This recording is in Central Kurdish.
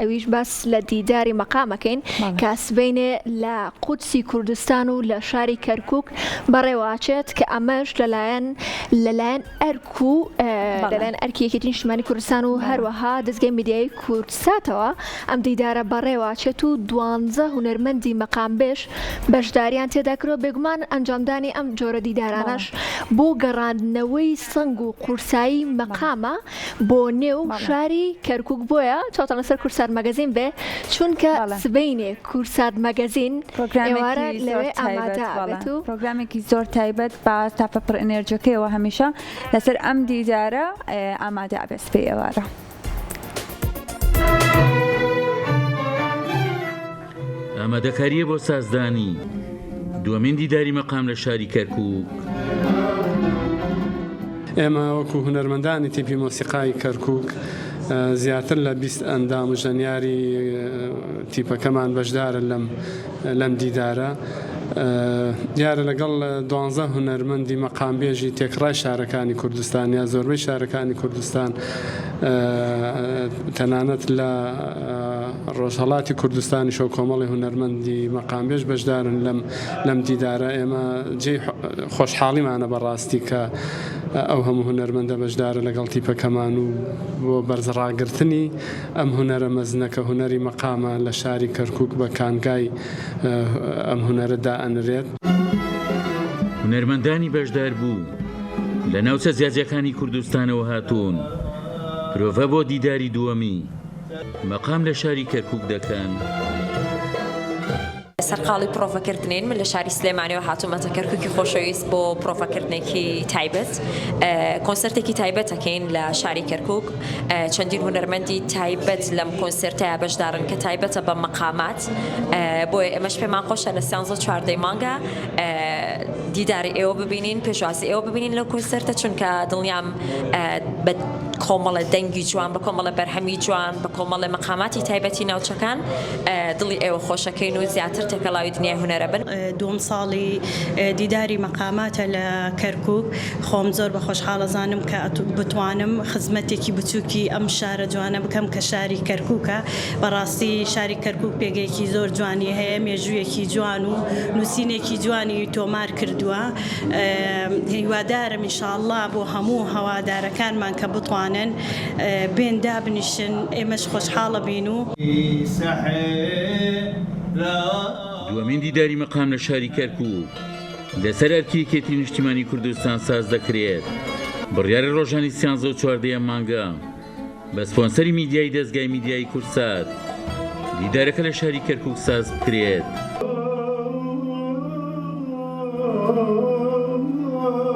ئەویش باس لە دیداری مەقام ئەکەین کە سبەینێ لە قودسی کوردستان و لە شاری کەرکوک بەڕێوەئەچێت کە ئەمەش لەلایەن لەلایەن ئەرک و لەلایەن ئەرکی یەکێتی نیشتمانی کوردستان و هەروەها دەزگای میدیایی کوردساتەوە ئەم دیدارە بەڕێوەئەچێت و دوانزە هونەرمەندی مەقامبێژ بەشداریان تێدا کردوە بێگومان ئەنجامدانی ئەم جۆرە دیدارانەش بۆ گەڕاندنەوەی سەنگ و قورسایی مەقامە بۆ نێو شاری کەرکوک بۆیە چاوتان لەسەر کورسات مەگەزین بێ چونکە سبەینێ کورسات مەگەزین ئێوارە لەوێ ئامادە ئەبێت و پرۆگرامێکی زۆر تایبەت بە ستافە پڕ ئێنێرجەکەیەوە هەمیشە لەسەر ئەم دیدارە ئامادە ئەبێت سبەی ئێوارە. ئامادەکارییە بۆ سازدانی دووەمین دیداری مەقام لە شاری کەرکووک. ئێمە وەکو هونەرمەندانی تیپی مۆسیقای کەرکووک زیاتر لە 20 ئەندام و ژەنیاری تیپەکەمان بەشدارن لەم لەم دیدارە. دیارە لەگەڵ دوانزە هونەرمەندی مەقامبێژی تێکڕای شارەکانی کوردستان یا زۆربەی شارەکانی کوردستان تەنانەت لە ڕۆژهەڵاتی کوردستانیشەوە کۆمەڵی هونەرمەندی مەقامبێژ بەشدارن لەم لەم دیدارە ئێمە جێی خۆشحاڵیمانە بەڕاستی کە ئەو هەموو هونەرمەندە بەشدارە لەگەڵ تیپەکەمان و بۆ بەرزڕاگرتنی ئەم هونەرە مەزنە کە هونەری مەقامە لە شاری کەرکووک بە کانگای ئەم هونەرە دائەنرێت. هونەرمەندانی بەشداربوو لە ناوچە جیاجیاکانی کوردستانەوە هاتوون پرۆڤە بۆ دیداری دووەمی مەقام لە شاری کەرکووک دەکەن. سەرقاڵی پرۆڤەکردنین، من لە شاری سلێمانیەوە هاتوومەتە کەرکوکی خۆشەویست بۆ پرۆڤەکردنێکی تایبەت، کۆنسێرتێکی تایبەت ئەکەین لە شاری کەرکوک، چەندین هونەرمەندی تایبەت لەم کۆنسێرتەیا بەشدارن کە تایبەتە بە مەقامات، بۆیە ئێمەش پێمان خۆشە لە سیانزە و چواردەی مانگا دیداری ئێوە ببینین، پێشوازی ئێوە ببینین لەو کۆنسێرتە، چونکە دڵنیام بە کۆمەڵە دەنگی جوان، بە کۆمەڵە بەرهەمی جوان، بە کۆمەڵە مەقاماتی تایبەتی ناوچەکان دڵی ئێوە خۆشەکەین و زیاتر تێکەڵاوی دنیای هونەرە بن. دووەم ساڵی دیداری مەقاماتە لە کەرکوک، خۆم زۆر بە خۆشحاڵ ئەزانم کە بتوانم خزمەتێکی بچوکی ئەم شارە جوانە بکەم کە شاری کەرکوکە، بەڕاستی شاری کەرکوک پێگەیەکی زۆر جوانی هەیە، مێژوویەکی جوان و نووسینێکی جوانی تۆمار کردووە، هیوادارم ان شاء اللە بۆ هەموو هەوادارەکانمان کە بتوانن بێن دابنیشن ئێمەش خۆشحاڵە بین و. دووەمین دیداری مەقام لە شاری کەرکووک لەسەر ئەرکی یەکێتی نیشتیمانی کوردستان ساز دەکرێت، بڕیارە ڕۆژانی سیانزە و چواردە ی ئەم مانگە بە سپۆنسەری میدیایی دەزگای میدیایی کوردسات دیدارەکە لە شاری کەرکووک ساز بکرێت.